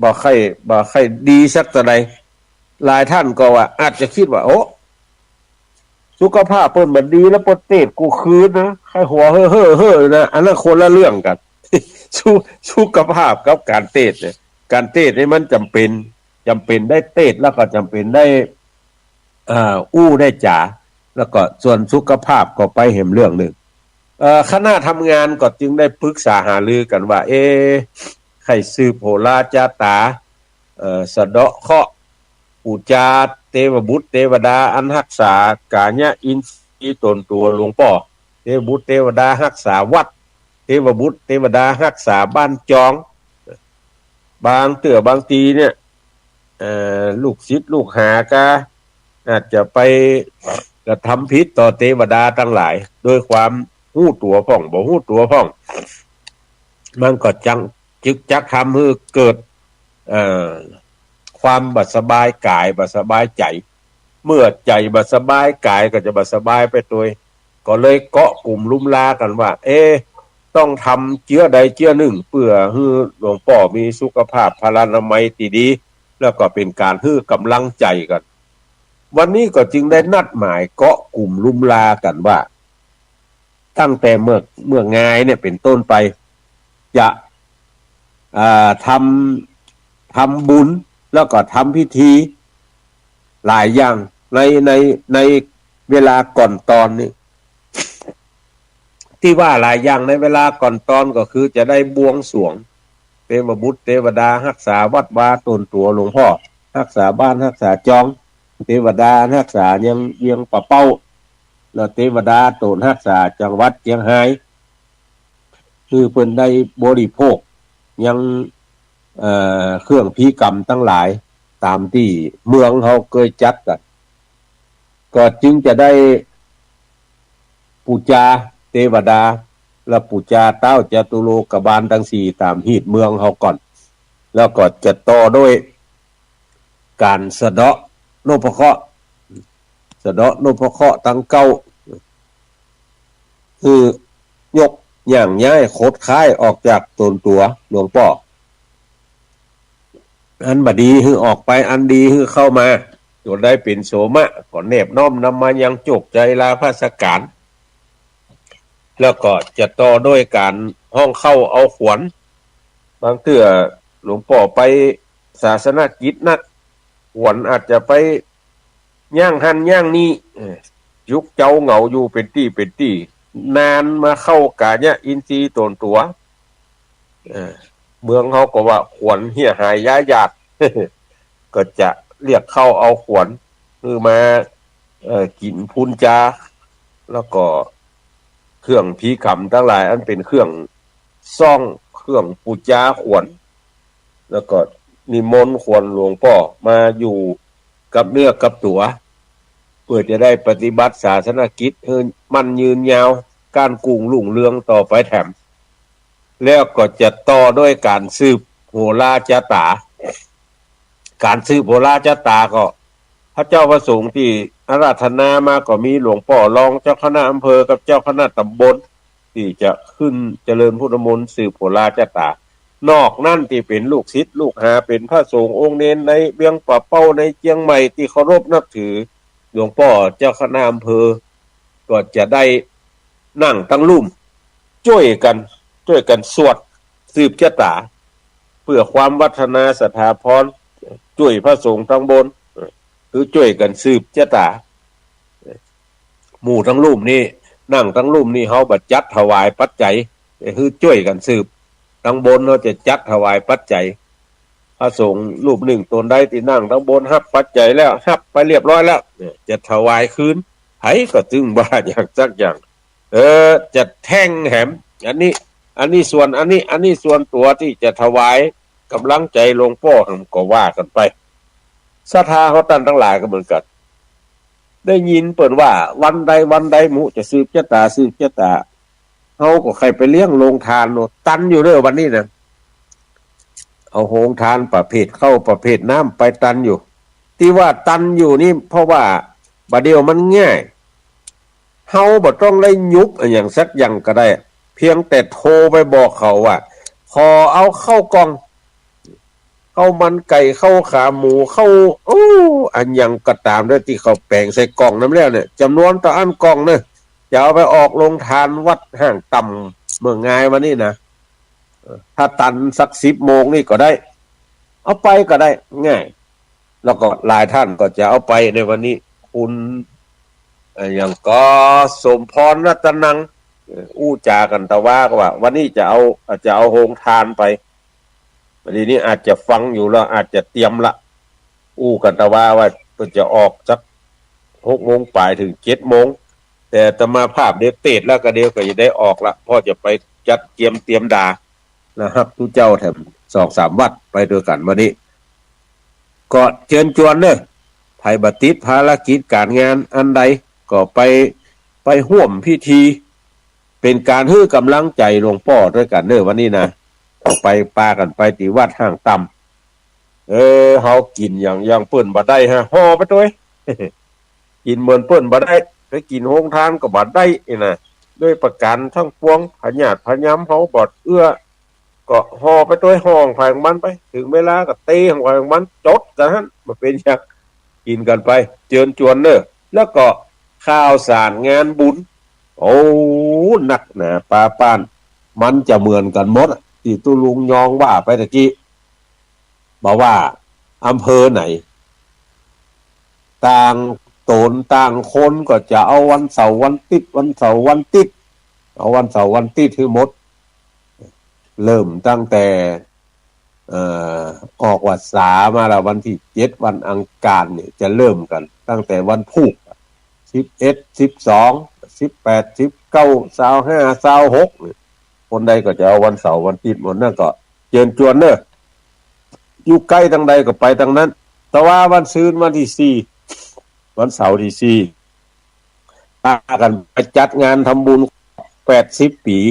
บ่ใค่ บ่ใค่ดีสักเต้าใด หลายต้านก็ว่า อาจจะกึ๊ดว่า โอ้ สุขภาพเปิ้นบ่ดีแล้วเปิ้นเตสกูคืนนะ ใค่หัวเฮ่อๆๆ นะ อันนั้นคนละเรื่องกั๋น สุ สุขภาพกับก๋านเตสเนี่ย ก๋านเตสนี่มันจ๋ำเป๋น จ๋ำเป๋นได้เตส แล้วก็จ๋ำเป๋นได้ เอ่อ อู้ได้จ๋า แล้วก็ส่วนสุขภาพก็ไปแหมเรื่องนึ่ง เอ่อ คณะทำงานก็จึงได้ปรึกษาหารือกั๋นว่า เอ๊ะ ใค่สืบโหราจาต๋า เอ่อ สะเดาะเคราะห์ ปู๋จาเตวบุตรเตวดาอันฮักษากายะอินทรีย์ต๋นตั๋วหลวงป้อ เตวบุตรเตวดาฮักษาวัด เตวบุตรเตวดาฮักษาบ้านจอง บางเตื้อบางทีเนี่ย เอ่อ ลูกศิษย์ลูกหาก็อาจจะไปกระทำผิดต่อเตวดาตังหลาย โดยความฮู้ตั๋วพ่อง บ่ฮู้ตั๋วพ่อง มันก็จัง จึกจักทำหื้อเกิด เอ่อ ความบ่สบายก๋าย บ่สบายใจ๋ เมื่อใจ๋บ่สบายก๋ายก็จะบ่สบายไปตวย ก็เลยเกาะกุ่มลุมลากั๋นว่า เอ๊ะ ต้องทำเจื้อใดเจื้อนึ่ง เปื้อหื้อหลวงป้อมีสุขภาพพลานามัยตี้ดี แล้วก็เป๋นก๋านหื้อก๋ำลังใจ๋กั๋น วันนี้ก็จึงได้นัดหมายเกาะกุ่มลุมลากั๋นว่า ตั้งแต่เมื่อ เมื่องายเนี่ยเป๋นต้นไป จะ อ่า ทำ ทำบุญ แล้วก็ทำพิธีหลายอย่างใน ใน ในเวลาก่อนตอนนี้ ตี้ว่าหลายอย่างในเวลาก่อนตอนก็คือจะได้บวงสรวง เตวบุตรเตวดาฮักษาวัดวาต๋นตั๋วหลวงป้อ ฮักษาบ้านฮักษาจอง เตวดาฮักษายังเวียงป่าเป้า แล้วเตวดาต๋นฮักษาจังหวัดเจียงฮาย คือเปิ้นได้บริโภคยัง เอ่อ เครื่องพิธีกรรมตังหลาย ต๋ามตี้เมืองเฮาเกยจัดกั๋น ก็จึงจะได้ปู๋จาเตวดา และปู๋จาต๊าวจตุโลกบาลตังสี่ต๋ามฮีตเมืองเฮาก่อน แล้วก็จะต่อด้วยก๋านสะเดาะนพเคราะห์ สะเดาะนพเคราะห์ตังเก้า คือยกย่างย้ายขดค้ายออกจากต๋นตั๋วหลวงป้อ อันบ่ดีหื้อออกไป อันดีหื้อเข้ามา จ๋นได้เป๋นโสมะ ก็แนบน้อมนำมายังโจคใจ๋ลาพราชก๋าน แล้วก็จะต่อโดยก๋านฮ้องเค้าเอาขวัญ บางเตื้อหลวงป้อไปศาสนกิจนัก ขวัญอาจจะไปย่างหั้นย่างนี้ เอ่อ จุกเจ๊าเหงาอยู่เป๋นตี้เป๋นตี้ นานมาเข้ากายะอินทรีย์ต๋นตั๋ว เอ่อ เมืองเฮาก็ว่าขวัญเหียหายย้ายญาติ ก็จะเรียกเข้าเอาขวัญ หื้อมา เอ่อ กิ๋นพูนจา แล้วก็เครื่องผีขำตังหลาย อันเป๋นเครื่องซ้อง เครื่องปู๋จาขวัญ แล้วก็นิมนต์ขวัญหลวงป้อมาอยู่กับเนื้อกับตั๋ว เปื้อจะได้ปฏิบัติศาสนกิจหื้อมั่นยืนยาว ก้านกุ้งรุ่งเรืองต่อไปแถม แล้วก็จะต่อด้วยก๋านสืบโหราจะต๋า ก๋านสืบโหราจะต๋าก็ พระเจ้าพระสงฆ์ตี้อาราธนามาก็มีหลวงป้อรองเจ้าคณะอำเภอกับเจ้าคณะต๋ำบล ตี้จะขึ้นเจริญพุทธมนต์สืบโหราจะต๋า นอกนั้นตี้เป๋นลูกศิษย์ลูกหา เป๋นพระสงฆ์องค์เณรในเวียงป่าเป้าในเจียงใหม่ตี้เคารพนับถือหลวงป้อเจ้าคณะอำเภอ ก็จะได้นั่งตังลุ่ม จ้วยกั๋น จ้วยกั๋นสวดสืบจะต๋า เปื้อความวัฒนาศรัทธาภรณ์ จ้วยพระสงฆ์ตังบน คือจ้วยกั๋นสืบจะต๋า หมู่ตังลุ่มนี้ นั่งตังลุ่มนี้ เฮาบ่จัดถวายปัจจัย คือจ้วยกั๋นสืบ ตังบนเฮาจะจัดถวายปัจจัย พระสงฆ์รูปนึ่งต๋นใดตี้นั่งตังบนฮับปัจจัยแล้ว ฮับไปเรียบร้อยแล้ว เนี่ย จะถวายคืน ใผก็ตึงบ่ว่าหยังสักอย่าง เออ จะแท่งแหม อันนี้ อันนี้ส่วน อันนี้ อันนี้ส่วนตั๋วตี้จะถวายก๋ำลังใจ๋หลวงป้อแหม ก็ว่ากั๋นไป ศรัทธาเฮาต้านตังหลายก็เหมือนกั๋น ได้ยินเปิ้นว่าวันใดวันใดหมู่จะสืบจะต๋า สืบจะต๋า เฮาก็ใค่ไปเลี้ยงโฮงตานเนาะ ตันอยู่เน่อวันนี้นะ เอาโฮงตานประเภทข้าวประเภทน้ำไปตันอยู่ ตี้ว่าตันอยู่นี่เพราะว่าบ่าเดี่ยวมันง่าย เฮาบ่ต้องได้ยุบอะหยังสักอย่างก็ได้ เพียงแต่โทรไปบอกเขาว่า ขอเอาข้าวกล่อง ข้าวมันไก่ ข้าวขาหมู ข้าว โอ้ อะหยังก็ต๋ามเน่อ ตี้เขาแป๋งใส่กล่องนั้นแล้วเนี่ย จ๋ำนวนเต้าอั้นกล่องเน่อ จะเอาไปออกโฮงตานวัดห้างต่ำเมืองงายวันนี้นะ เออ ถ้าตันสักสิบโมงนี่ก็ได้ เอาไปก็ได้ ง่าย แล้วก็หลายต้านก็จะเอาไปในวันนี้ คุณ เอ่อ อย่างก็สมพรรัตนัง เอ่อ อู้จ๋ากั๋นตะวาก็ว่า วันนี้จะเอา จะเอาโฮงตานไป วันนี้นี่อาจจะฟังอยู่แล้ว อาจจะเตรียมละ อู้กั๋นตะวาว่าเปิ้นจะออกสักหกโมงป๋ายเถิงเจ็ดโมง แต่อาตมาภาพเดี๋ยวเตศแล้วก็เดี๋ยวก็จะได้ออกละ เพราะจะไปจัดเกียมเตรียมดา แล้วฮับตุ๊เจ้าแถมสองสามวัดไปตวยกั๋นวันนี้ ก็เจิญจวนเน่อ ใผบ่ติดภารกิจก๋านงานอันใด ก็ไป ไปฮ่วมพิธี เป๋นก๋านหื้อก๋ำลังใจ๋หลวงป้อตวยกั๋นเน่อวันนี้นะ ก็ไปปากั๋นไปตี้วัดห้างต่ำ เออ เฮากิ๋นอย่าง อย่างเปิ้นบ่ได้ฮะ ห่อไปตวย กิ๋นเหมือนเปิ้นบ่ได้ ไปกิ๋นโฮงตานก็บ่ได้นะ ด้วยประก๋านตังปวง พญาติพญามเฮาบ่เอื้อ ก็ห่อไปตวย ห่อของใผของมันไป เถิงเวลาก็เตของใผของมัน จดกั๋นหั้น บ่เป๋นหยัง กิ๋นกั๋นไป เจิญจวนเน่อ แล้วก็ข่าวสารงานบุญ โอ้ นักหนาปาป้าน มันจะเหมือนกั๋นหมดอะ ตี้ตุ๊ลุงยองว่าไปตะกี้ บ่ว่าอำเภอไหน ต่างต๋นต่างคนก็จะเอาวันเสาร์วันติ๊ด วันเสาร์วันติ๊ด เอาวันเสาร์วันติ๊ดหื้อหมด เริ่มตั้งแต่ เอ่อ ออกวัสสามาละ วันตี้เจ็ด วันอังคารเนี่ย จะเริ่มกั๋นตั้งแต่วันพูก สิบเอ็ด สิบสอง สิบแปด สิบเก้า ซาวห้า ซาวหก เนี่ย คนใดก็จะเอาวันเสาร์วันติ๊ดหมด นั่นก็เจิญจวนเน่อ อยู่ใก้ตังใดก็ไปตังนั้น แต่ว่าวันซืนวันตี้สี่ วันเสาร์ตี้สี่ ปากั๋นไปจัดงานทำบุญแปดสิบปี๋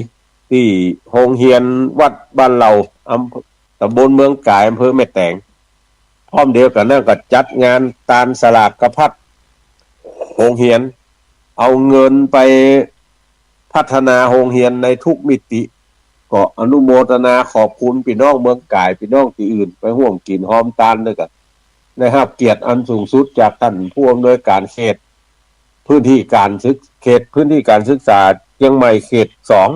ตี้โฮงเฮียนวัดบ้านเหล่า อำ ต๋ำบลเมืองก๋าย อำเภอแม่แตง พร้อมเดียวกั๋นนั้นก็จัดงานตานสลากพัดโฮงเฮียน เอาเงินไปพัฒนาโฮงเฮียนในทุกมิติ ก็อนุโมทนาขอบคุณปี้น้องเมืองก๋าย ปี้น้องตี้อื่นไปฮ่วมกิ๋นฮ่วมตานตวยกั๋น ได้ฮับเกียรติอันสูงสุดจากต้านผู้อำนวยก๋านเขตพื้นตี้ก๋านศึก เขตพื้นตี้ก๋านศึกษาเจียงใหม่เขตสอง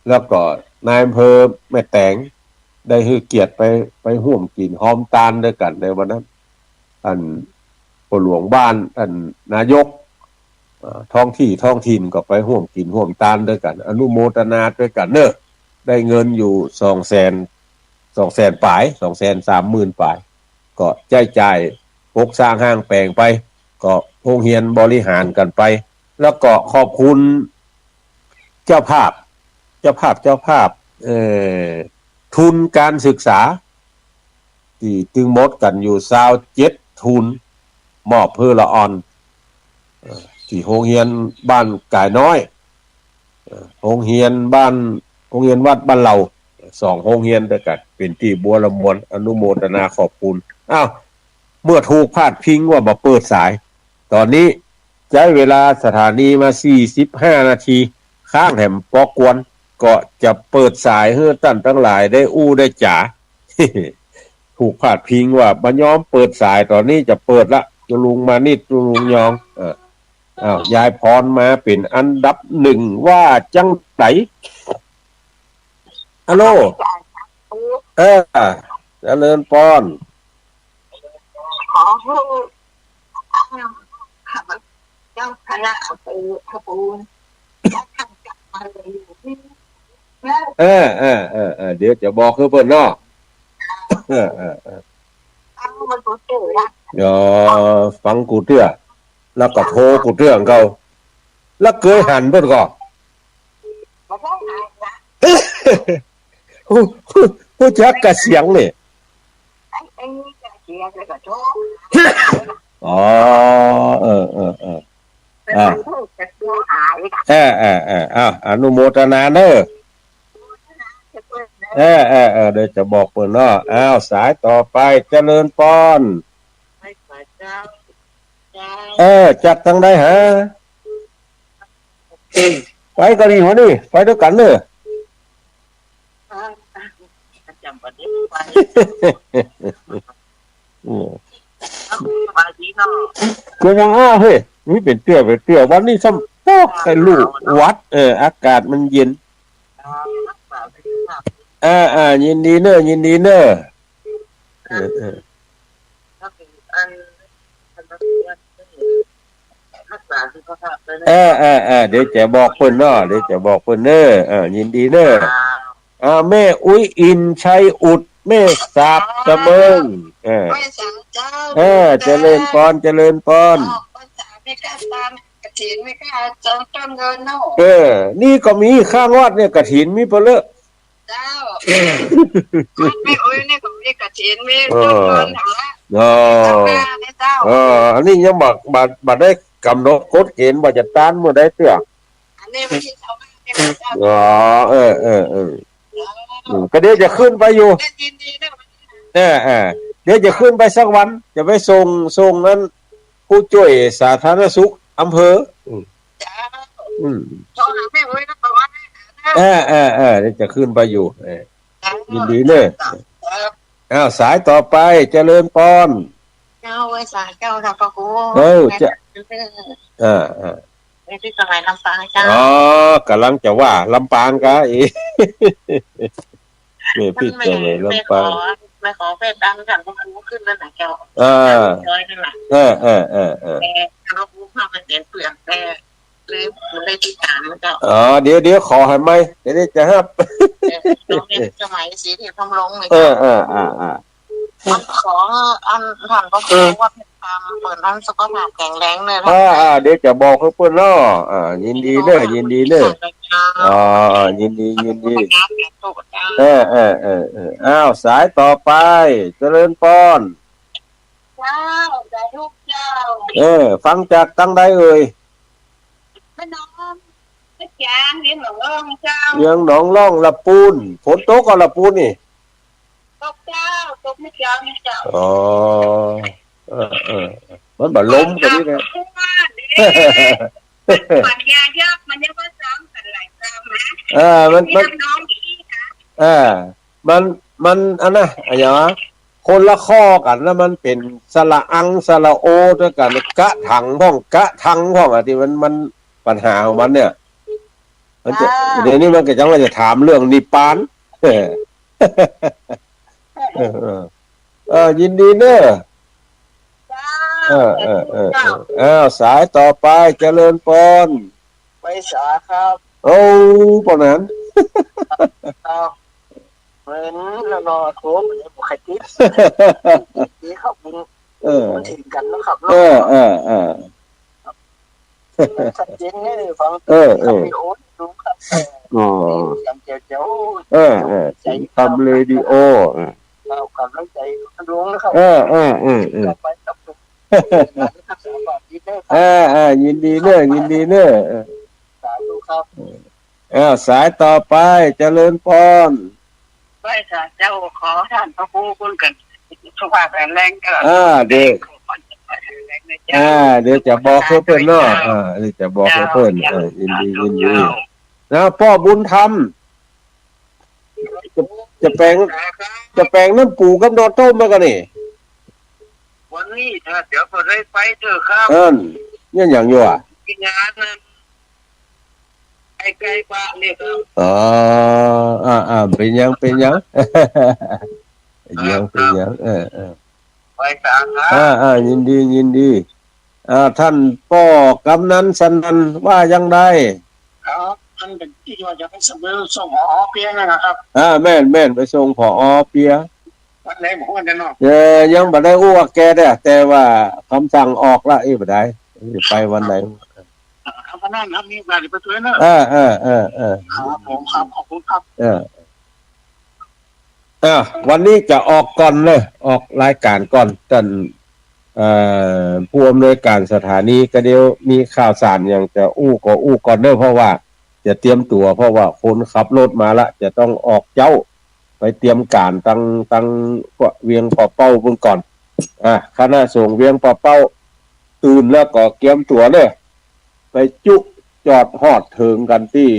แล้วก็นายอำเภอแม่แตง ได้หื้อเกียรติไป ไปฮ่วมกิ๋นฮ่วมตานตวยกั๋นในวันนั้น อันป้อหลวงบ้าน อันนายก เอ่อ ท้องที่ท้องถิ่นก็ไปฮ่วมกิ๋นฮ่วมตานตวยกั๋น อนุโมทนาตวยกั๋นเน่อ ได้เงินอยู่สองแสน สองแสนป๋าย สองแสนสามหมื่นป๋าย ก็ใจ๊จ่ายปกสร้างห้างแป๋งไป ก็โฮงเฮียนบริหารกั๋นไป แล้วก็ขอบคุณเจ้าภาพ เจ้าภาพ เจ้าภาพ เอ่อ ทุนก๋านศึกษา ตี้ตึงหมดกั๋นอยู่ซาวเจ็ดทุน มอบหื้อละอ่อน เอ่อ ตี้โฮงเฮียนบ้านก๋ายน้อย เอ่อ โฮงเฮียนบ้าน โฮงเฮียนวัดบ้านเหล่า สองโฮงเฮียนตวยกั๋น เป๋นตี้บัวระมวล อนุโมทนาขอบคุณ อ้าว เมื่อถูกพาดพิงว่าบ่เปิดสาย ต๋อนนี้ใจ๊เวลาสถานีมาสี่สิบห้านาที ค้างแหมปอกวน ก็จะเปิดสายหื้อต้านตังหลายได้อู้ได้จ๋า ถูกพาดพิงว่าบ่ยอมเปิดสาย ต๋อนนี้จะเปิดละ จุลุงมานิด จุลุงยอง เออ อ้าว ยายพรมาเป๋นอันดับหนึ่ง ว่าจังใด ฮัลโหล เออ เจริญปอน ขอหื้อ เจ้าคณะอำเภอขบูน เออ เออ เออ เออ เดี๋ยวจะบอกหื้อเปิ้นเนาะ เออ เออ เออ ฟังกูเตื้อ แล้วก็โทรกูเตื้อเก่า แล้วเกยหันเปิ้นก่อ ฮู้ ฮู้ ฮู้จักกะเสียงนี่ อ๋อ เออ เออ เออ อ่า เออ เออ เออ อ้าว อนุโมทนาเน่อ เออ เออ เออ เดี๋ยวจะบอกเปิ้นเนาะ อ้าว สายต่อไป เจริญปอน เออ จากตังใดฮะ ไปก็ดีหัวนี่ ไปตวยกั๋นเน่อ อืม ก็ยังอ้าเฮ้ย นี่เป๋นเตื้อ เป๋นเตื้อ วันนี้ซ้ำตกไอ้ลูกหวัด เออ อากาศมันเย็น อ่า อ่า ยินดีเน่อ ยินดีเน่อ เออ เออ เออ เออ เดี๋ยวจะบอกเปิ้นเนาะ เดี๋ยวจะบอกเปิ้นเน่อ เออ ยินดีเน่อ อ่า แม่อุ๊ยอินทร์ ชัยอุดร แม่สาบ สะเมิง เออ เออ เจริญปอน เจริญปอน เออ นี่ก็มีข้างวัดเนี่ย กฐินมีเป๋อเล่อ เจ้า วัดแม่อุ๊ยนี่ก็มีกฐิน มี เออ ต้นเดือนแถวละ อ๋อ เจ้า เออ อันนี้ยังบ่ บ่ บ่ได้ก๋ำหนดกฎเกณฑ์ว่าจะตานเมื่อใดเตื้อ อันนี้วันตี้ซาวห้านี่นะเจ้า อ๋อ เออ เออ เออ อืม ก็เดี๋ยวจะขึ้นไปอยู่ ยินดีนะ เออ เออ เดี๋ยวจะขึ้นไปสักวัน จะไปส่ง ส่งนั้น ผู้จ้วยสาธารณสุขอำเภอ อืม เจ้า อืม โทรหาแม่อุ๊ยนะ บอกว่า เออ เออ เออ เดี๋ยวจะขึ้นไปอยู่ เออ เจ้า ยินดีเน่อ เจ้า อ้าว สายต่อไป เจริญปอน เจ้า ไหว้สาเจ้าค่ะ พระครู เออ จะ เออ เออ เออ เออ ไอ้พี่สมัยลำปางเจ้า อ๋อ ก๋ำลังจะว่าลำปางกะอี นี่พี่สมัยลำปาง แม่ขอ แม่ขอแม่ดังค่ะ พระครูขึ้นนั่นน่ะเจ้า เออ ดอยนั่นน่ะ เออ เออ เออ เออ แต่พระครูพาไปเปลี่ยนเปลือก แต่เลยบ่ได้ติดต๋ามเจ้า อ๋อ เดี๋ยว เดี๋ยวขอใหม่ เดี๋ยวจะฮับ เออ ตรงนี้สมัยศรีเดชพรหมรงค์เลย เออ เจ้า เออ อ่า อ่า มันขออันท่านพระครู เออ ว่าตามเปิ้นอันสุขภาพแข็งแรงเน่อ อ่า อ่า เดี๋ยวจะบอกหื้อเปิ้นเนาะ อ่า ยินดีเน่อ ยินดีเน่อ เจ้า อ๋อ ยินดี ยินดี เจ้า เออ เออ เออ เออ อ้าว สายต่อไป เจริญปอน เจ้า สาธุเจ้า เออ ฟังจากตังใดเอ่ย แม่น้อง แม่จาง เวียงหนองล่องเจ้า เวียงหนองล่อง ละปูน ฝนตกก่อละปูนนี่ ตกเจ้า ตกเมื่อเช้านี่เจ้า อ๋อ เออ เออ มันบ่ลมกันนี่นะ เมื่อวานนี่ ปัญญายาก มันยังว่าซ้ำกันหลายซ้ำ เออ มัน มัน เออ มัน มัน อันนะ อะหยังวะ คนละข้อกั๋นนะ มันเป๋นสระอัง สระโอ ตวยกั๋น กะถังพ่อง กะทังพ่องอะ ตี้มัน มัน ปัญหาของมันเนี่ย มันจะ อ่า เดี๋ยวนี้มันก็จังว่าจะถามเรื่องนิพพาน เออ เออ เออ เออ ยินดีเน่อ เจ้า เออ เออ เออ เจ้า เออ อ้าว สายต่อไป เจริญปอน ไปสาครับ โอ้ ปานนั้น ครับ เหมือนละนอโทรไปเลย บ่ใค่ติด ดีครับ บุญ เออ บุญถิ่นกั๋นเนาะครับ เออ เนาะ เออ เออ ชัดเจนเลย ฟัง เออ เออ วิดีโอลุงครับ อ๋อ เสียงแจ๋วๆ เออ เออ ใจ เสียงธรรมเรดิโอ เออ เอากำลังใจลุงนะครับ เออ เออ เออ เออ ต่อไปครับ เออ เออ ยินดีเน่อ ยินดีเน่อ เออ สาธุครับ เออ สายต่อไป เจริญปอน ไหว้สาเจ้า ขอต้านพระครูบุญเกิด สุขภาพแข็งแรงเถิด อ่า เดี๋ยว อ่า เดี๋ยวจะบอกหื้อเปิ้นเนาะ อ่า เดี๋ยวจะบอกหื้อเปิ้น เออ ยินดี ยินดี แล้วป้อบุญธรรม จะ จะแป๋ง จะแป๋งน้ำปู๋กับหน่อต้มมาก่อนี่ วันนี้ถ้าเดี๋ยวก็ได้ไปเถอะครับ เอิ้น เนี่ยหยังอยู่อะ กินงานนะ ใกล้ๆบ้านนี่ครับ อ๋อ อ่า อ่า เป๋นหยัง เป๋นหยัง เป๋นหยัง ครับ เป๋นหยัง เออ เออ ไปสาครับ อ่า อ่า ยินดี ยินดี อ่า ต้านป้อกำนันสนั่นว่าอย่างใด ครับ มันเป๋นตี้ว่าจะไปส่ง ส่ง ผอ.เปียนะครับ อ่า แม่น แม่น ไปส่ง ผอ.เปีย วันไหนผมว่าจะนอก เออ ยังบ่ได้อู้กับแกเด้อ แต่ว่ากำสั่งออกละ เอ้ย บ่ได้ จะไปวันไหน อ่า ครับ วันนั้นครับ มีโอกาสไปช่วยเนอะ เออ เออ เออ เออ ครับผม ครับ ขอบคุณครับ เออ อ่ะ วันนี้จะออกก่อนเน่อ ออกรายก๋านก่อน ต้าน เอ่อ ผู้อำนวยก๋านสถานี ก็เดี๋ยวมีข่าวสารหยังจะอู้ก็อู้ก่อนเน่อ เพราะว่าจะเตรียมตั๋ว เพราะว่าคนขับรถมาละ จะต้องออกเจ๊า ไปเตรียมก๋านตัง ตังเวียงป่าเป้าเปิ้นก่อน อ่ะ คณะสงฆ์เวียงป่าเป้า ตื่นแล้วก็เตรียมตั๋วเน่อ ไปจุ๊จอดฮอดเถิงกั๋นตี้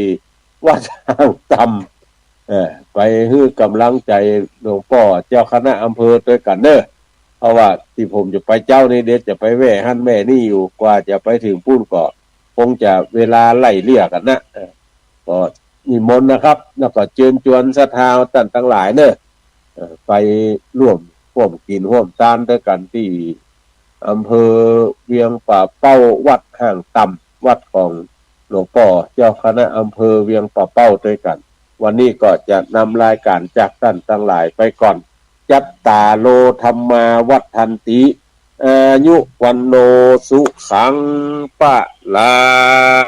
วัดห้างต่ำ เออ ไปหื้อกำลังใจ๋หลวงป้อเจ้าคณะอำเภอตวยกั๋นเน่อ เพราะว่าตี้ผมจะไปเจ๊านี้ เดี๋ยวจะไปแวะหั้นแวะนี่อยู่ กว่าจะไปเถิงปู๊นก็คงจะเวลาไล่เลี่ยกั๋นนะ เออ ก็นิมนต์นะครับ แล้วก็เจิญจวนศรัทธาต้านตังหลายเน่อ เอ่อ ไปร่วม ร่วมกิ๋นร่วมตานตวยกั๋นตี้อำเภอเวียงป่าเป้า วัดห้างต่ำ วัดของหลวงป้อเจ้าคณะอำเภอเวียงป่าเป้าตวยกั๋น วันนี้ก็จะนำรายก๋านจากต้านตังหลายไปก่อน จัตตาโร ธัมมา วัฑฒันติ อายุ วัณโณ สุขัง พะลัง